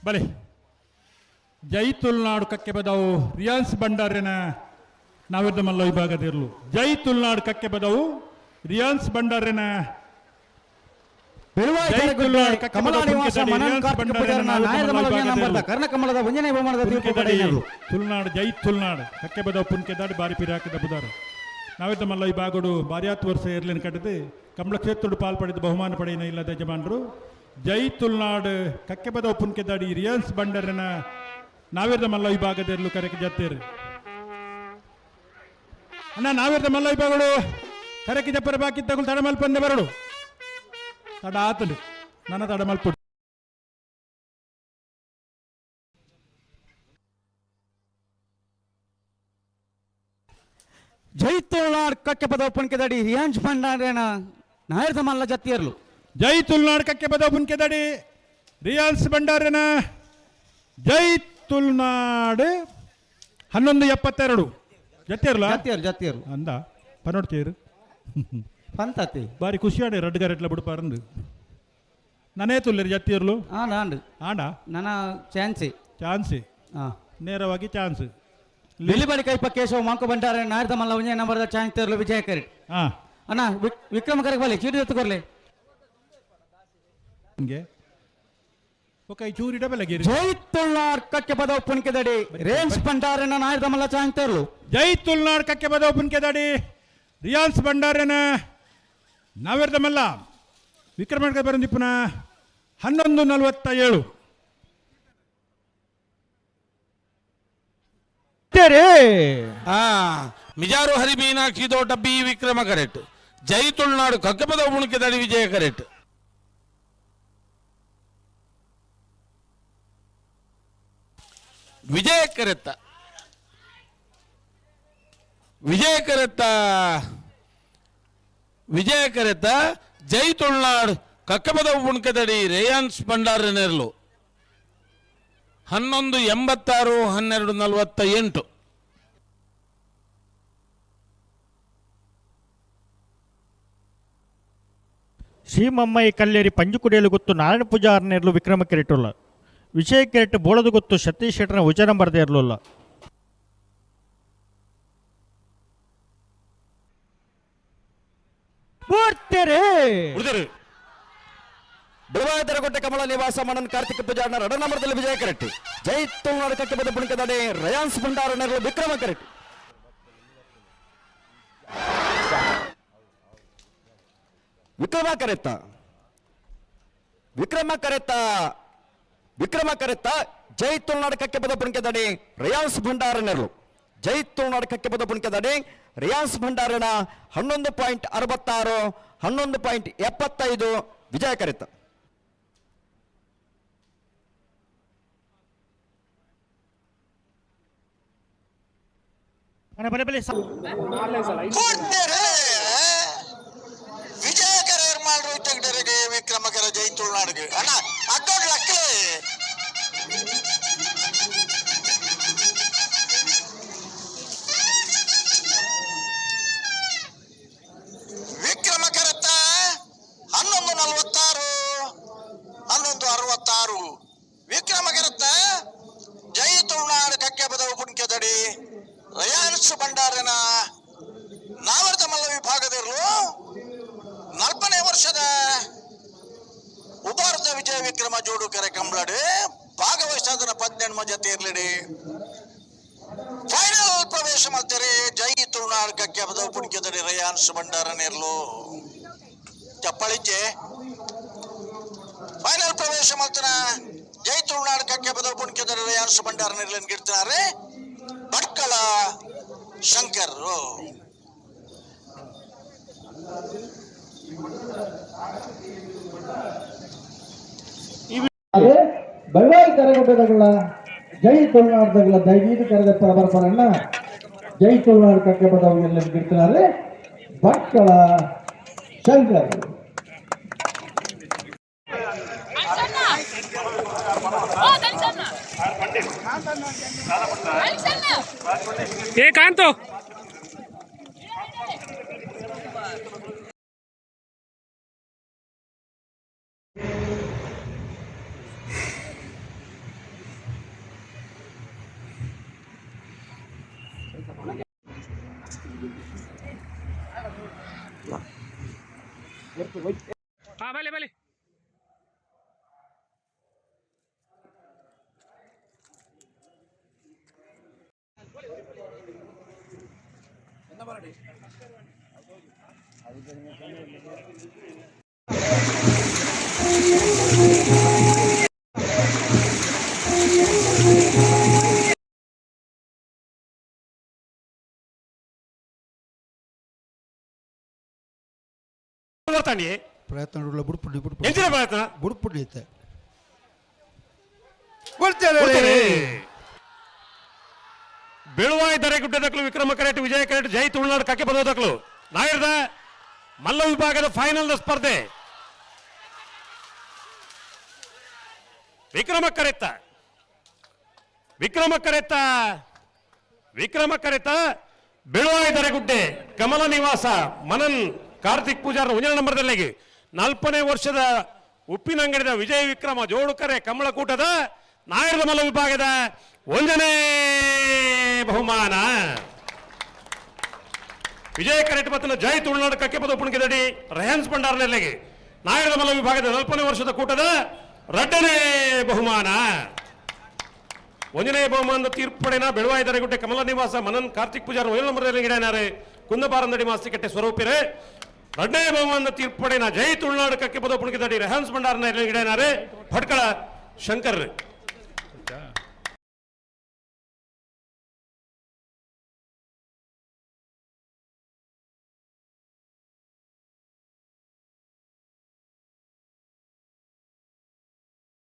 ಬಲೆ ಜೈ ತುಳುನಾಡು ಕಕ್ಕೆ ಬದವು ರಿಯಾನ್ಸ್ ಭಂಡಾರಿನ ನಾವಿದ್ದ ಮಲ್ಲ ವಿಭಾಗದಿರಲು. ಜೈ ತುಳುನಾಡು ಕಕ್ಕೆ ಬದವು ರಿಯಾನ್ಸ್ ಭಂಡಾರಿನ. ಬೆಳುವಾಯಿ ಜೈ ಕರಗುಡ್ಡೆ ತುಳುನಾಡು ಕಕ್ಕೆ ಕಮಲಾ ಬದವು ನಿವಾಸ ಪುನ್ಕೆದಡಿ ಮನನ್ ರಿಯಾನ್ಸ್ ಕಾರ್ತಿಕ್ ಭಂಡಾರಿನ ಪೂಜಾರನ ನಾವಿದ್ದ ನಾಯರದ ಮಲ್ಲ ಮಲ್ಲ ಒಂಜನೇ ನಂಬರ್ದ ವಿಭಾಗದಿರಲು. ಕರ್ಣಕಮಲದ ಒಂಜನೇ ಬಹುಮಾನದ ತೀರ್ಪು ಪುನ್ಕೆದಡಿ ಪಡೆಯಿನರು. ತುಳುನಾಡು ಜೈ ತುಳುನಾಡು ಕಕ್ಕೆ ಬದವು ಪುನ್ಕೆದಾಡಿ ಬಾರಿ ಪಿರಾಕದ ಬುದಾರು. ನಾವಿದ್ದ ಮಲ್ಲ ವಿಭಾಗಡು ಬಾರ್ಯಾತ್ ವರ್ಷ ಇರ್ಲಿನ ಕಟ್ಟದು ಕಮಲ ಕ್ಷೇತ್ರಡು ಪಾಲ್ ಪಡೆದು ಬಹುಮಾನ ಪಡೆಯಿನ ಇಲ್ಲದ ಯಜಮಾನರು. ಜೈ ತುಳುನಾಡು ಕಕ್ಕೆ ಬದವು ಪುನ್ಕೆದಾಡಿ ರಿಯಾನ್ಸ್ ಭಂಡಾರಿನ ನಾವಿರ್ದ ಮಲ್ಲ ವಿಭಾಗದಿರಲು ಕರೆಗೆ ಜತ್ತೇರು. ಅಣ್ಣ, ನಾವಿರ್ದ ಮಲ್ಲ ವಿಭಾಗಗಳು ಕರೆಕ್ಕೆ ಜಪ್ಪರ ಬಾಕಿ ತಗುಲು ತಡಮಲ್ ಪಂದೆ ಬರಡು. ತಡ ಆತನು ನನ್ನ ತಡಮಲ್ಪು. ಜೈ ತುಳುನಾಡು ಕಕ್ಕೆ ಬದವು ಪುನ್ಕೆದಡಿ ರಿಯಾನ್ಸ್ ಭಂಡಾರಿನ ನಾಯರದ ಮಲ್ಲ ಜತ್ತಿಯರ್ಲು. ಜೈ ತುಳುನಾಡು ಕಕ್ಕೆ ಬದವು ಪುನ್ಕೆದಡಿ ರಿಯಾನ್ಸ್ ಭಂಡಾರಿನ. ಜೈ ತುಳುನಾಡು 11.72 ಜತ್ತಿರಲ್ಲ. ಜತ್ತಿಯರು, ಜತ್ತಿಯರು. ಅಂದ ಪನೋಡ್ತೀರು. ಪಂತತಿ. ಬಾರಿ ಖುಷಿಯಾಡೆ ರಡ್ಡು ಗರೆಟ್ಲ ಬಿಡ್ಪಾರಂದು. ನಾನೇ ತುಲ್ಲೇರಿ ಜತ್ತಿರ್ಲು. ಆಂಡ, ಆಂಡ್. ಆಂಡ. ನನ್ನ ಚಾನ್ಸಿ. ಚಾನ್ಸಿ. ಹಾ. ನೇರವಾಗಿ ಚಾನ್ಸ್. ಬಿಲಿಬಲಿ ಕೈಪ ಕೇಶವ ಮಾಂಕ ಭಂಡಾರ ನಾಯರದ ಮಲ್ಲ ಒಂಜನೇ ನಂಬರ್ದ ಚಾನ್ಸ್ ತೇರ್ಲು ವಿಜಯ ಕರೆಟ್. ಹಾ. ಅಣ್ಣ, ವಿಕ್ರಮ ಕರೆಕ್ ಬಲೆ ಚೀಟಿ ಎತ್ತುಕೊರ್ಲೆ. ಹಿಂಗೆ ಓಕೆ, ಚೂರಿ ಡಬಲ್ ಗಿರಿ. ಜೈ ತುಳುನಾಡ್ ಕಕ್ಕೆ ಪದವು ಪುನ್ಕೆದಡಿ ರೇನ್ಸ್ ಭಂಡಾರನ ನಾಯರದ ಮಲ್ಲ ಚಾನ್ಸ್ ತೇರ್ಲು. ಜೈ ತುಳುನಾಡು ಕಕ್ಕೆ ಬದವು ಪುನ್ಕೆದಾಡಿ ರಿಯಾನ್ಸ್ ಭಂಡಾರನ ನಾವೆರ್ದ ಮಲ್ಲ. ವಿಕ್ರಮ ಬರಂದಿಪ್ಪುನ 11.47. ಆ ಮಿಜಾರು ಹರಿ ಮೀನಾಕ್ಷಿ ತೋಟ ಬಿ ವಿಕ್ರಮ ಕರೆಕ್ಟ್. ಜೈ ತುಳುನಾಡು ಕಕ್ಕಪದ ಉಣುಕಿದಡಿ ವಿಜಯ ಕರೆಕ್ಟ್. ವಿಜಯ ಕರೆತ್ತ, ವಿಜಯ ಕರೆತ್ತ, ವಿಜಯ ಕರೆತ್ತ. ಜೈ ತುಳುನಾಡು ಕಕ್ಕಪದ ಉಣುಕದಡಿ ರೇಯಾನ್ಸ್ ಭಂಡಾರ ನೆರಳು 11.86, 12.48. ಶ್ರೀಮಮ್ಮೈ ಕಲ್ಲೇರಿ ಪಂಜುಕುಡಿಯಲು ಗೊತ್ತು ನಾರಾಯಣ ಪೂಜಾರ್ನೇರ್ಲು ವಿಕ್ರಮ ಕೆರೆಟುಲ್ಲ. ವಿಜಯ ಕೆರೆಟ್ ಬೋಳದು ಗೊತ್ತು ಸತೀಶ್ ಶೆಟ್ಟರ್ನ ಉಚನ ಬರದೇ ಇರಲಿಲ್ಲ. ಉಳಿದರು. ಬಿಳುವಾಯತರಗುಡ್ಡೆ ಕಮಲ ನಿವಾಸ ಮನನ್ ಕಾರ್ತಿಕ್ ಪೂಜಾರ್ನ ರಡ ನಂಬರ್ದಲ್ಲಿ ವಿಜಯ ಕರೆಕ್ಟ್. ಜೈ ತುಳುನಾಡು ಕಕ್ಕೆ ಬದ ಪುಣಿಕದಡೆ ರಯಾನ್ಸ್ ಭಂಡಾರ ನೆರಳು ವಿಕ್ರಮ ಕರೆಕ್ಟ್. ವಿಕ್ರಮ ಕರೆತ್ತ, ವಿಕ್ರಮ ಕರೆತ್ತ, ವಿಕ್ರಮ ಕರೆತ್ತ. ಜೈ ತುಳುನಾಡು ಕಕ್ಕೆ ಬದ ಪುಣಿಕದಡಿ ರಯಾನ್ಸ್ ಭಂಡಾರ ನೆರಳು. ಜೈ ತುಳುನಾಡು ಕಕ್ಕೆ ಬದ ಪುಣಿಕದಡಿ ರಿಯಾನ್ಸ್ ಭಂಡಾರನ 11.66, 11.75 ವಿಜಯ ಕರೆತ್ತ. ಕೊಡ್ತೇರೆ. ವಿಜಯಕರ ಏರ್ಮಾಳ್ರು ಇತ್ತಗಡರಿಗೆ ವಿಕ್ರಮಕರ ಜೈ ತುಳುನಾಡಿಗೆ. ಅಣ್ಣ, ಅಗ್ಗೋಡ್ ಲಕ್ಕಲೆ. ವಿಕ್ರಮ ಕರತ್ತ 11.46, 11.66 ವಿಕ್ರಮ ಕರತ್ತ. ಜೈ ತುಳುನಾಡು ಕಕ್ಕೆ ಬದವು ಪುಣ್ಕೆದಡಿ ರಯಾನ್ಸ್ ಭಂಡಾರನ ನಾವರ್ತ ಮಲ್ಲ ವಿಭಾಗದಿರಲು 40ನೇ ವರ್ಷದ ಉಬಾರದ ವಿಜಯ ವಿಕ್ರಮ ಜೋಡು ಕರೆ ಕಂಬ್ಳಡಿ ಭಾಗವಹಿಸಾದನ 18 ಜೊತೆ ಇರ್ಲಿಡಿ ಫೈನಲ್ ಪ್ರವೇಶ ಮಾಡ್ತಾರೆ. ಜೈ ತುಳುನಾಡು ಕಕ್ಕೆ ಬದವು ಪುಣ್ಕೆದಡಿ ರಯಾನ್ಸ್ ಭಂಡಾರನಿರ್ಲು. ಚಪ್ಪಳಿಚೆ. ಫೈನಲ್ ಪ್ರವೇಶ ಮಾಡ್ತಾನ ಜೈ ತುಳುನಾಡು ಕಕ್ಕೆ ಬದವು ಪುಣ್ಕೆದಡಿ ರಯಾನ್ಸ್ ಭಂಡಾರನಿರ್ಲನ್ ಗಿಡ್ತಾರೆ ಭಟ್ಕಳ ಶಂಕರ್. ಅದೇ ಬಳ್ಳಾರಿ ಕರಗುಡ್ಡದಗಳ ಜೈ ತುಳುನಾಡದಗಳ ದಯವಿಟ್ಟು ಕರೆದ ಪರಬರಪರಣ್ಣ. ಜೈ ತುಳುನಾಡು ಕಕ್ಕೆ ಬದವು ಎಲ್ಲ ಬಿಡ್ತಾರೆ ಭಟ್ಕಳ ಶಂಕರ್. ಏ ಕಾಂತು. ಹಾ, ಬಲೆ ಬಲೆ. ಬರ್ತಾನೆ. ಪ್ರಯತ್ನ ಬುಡ್ಪುಡಿ ಬುಡ್ಪುಡಿ. ಎಂಚಿನ ಪ್ರಯತ್ನ? ಬುಡ್ಪುಡಿ ಇತ್ತೆ. ಕೊಡ್ತಾರೆ. ಬೆಳುವಾಯಿ ದರೆಗುಡ್ಡ ದಕ್ಲು ವಿಕ್ರಮ ಕರೆಟ್, ವಿಜಯ ಕರೆಟ್, ಜೈ ತುಳುನಾಡು ಕಕ್ಕೆ ಬದೋದಕ್ಲು. ನಾಯರ್ದ ಮಲ್ಲ ವಿಭಾಗದ ಫೈನಲ್ ಸ್ಪರ್ಧೆ. ವಿಕ್ರಮ ಕರೆತ್ತ, ವಿಕ್ರಮ ಕರೆತ್ತ, ವಿಕ್ರಮ ಕರೆತ ಬೆಳುವಾಯಿ ದರೆಗುಡ್ಡೆ ಕಮಲ ನಿವಾಸ ಮನನ್ ಕಾರ್ತಿಕ್ ಪೂಜಾರ್ ಒಂದನೇ ನಂಬರ್ದಲ್ಲಿ. 40ನೇ ವರ್ಷದ ಉಪ್ಪಿನಂಗಡಿದ ವಿಜಯ ವಿಕ್ರಮ ಜೋಡುಕರೆ ಕಮಲಕೂಟದ ನಾಯರದ ಮಲ್ಲ ವಿಭಾಗದ 1ನೇ ಬಹುಮಾನ. ವಿಜಯ ಕರೆಟ್ ಮತ್ತು ಜೈ ತುಳುನಾಡು ಕಕ್ಕೆಪದ ಉಪ್ಪುಣಿಕೆದಡಿ ರೆಹನ್ಸ್ ಭಂಡಾರನೆಲ್ಲಿಗೆ ನಾಯರದ ಮಲ್ಲ ವಿಭಾಗದ 40ನೇ ವರ್ಷದ ಕೂಟದ 2ನೇ ಬಹುಮಾನ. 1ನೇ ಬಹುಮಾನದ ತೀರ್ಪಡೆನ ಬೆಳವಾಯಿ ದರೆಗುಡ್ಡೆ ಕಮಲ ನಿವಾಸ ಮನನ್ ಕಾರ್ತಿಕ್ ಪೂಜಾರ್ ಒಂದನೇ ನಂಬರ್ದಲ್ಲಿ ಗಿಡನಾರೆ ಕುಂದಬಾರಂದಡಿ ಮಾಸ್ತಿಕಟ್ಟೆ ಸ್ವರೂಪಿರೆ. 2ನೇ ಬಹುಮಾನದ ತೀರ್ಪಡೆನ ಜೈ ತುಳುನಾಡು ಕಕ್ಕೆಪದ ಉಪ್ಪುಣಿಕೆದಡಿ ರೆಹನ್ಸ್ ಭಂಡಾರನ ಗಿಡನಾರೆ ಭಟ್ಕಳ ಶಂಕರ್.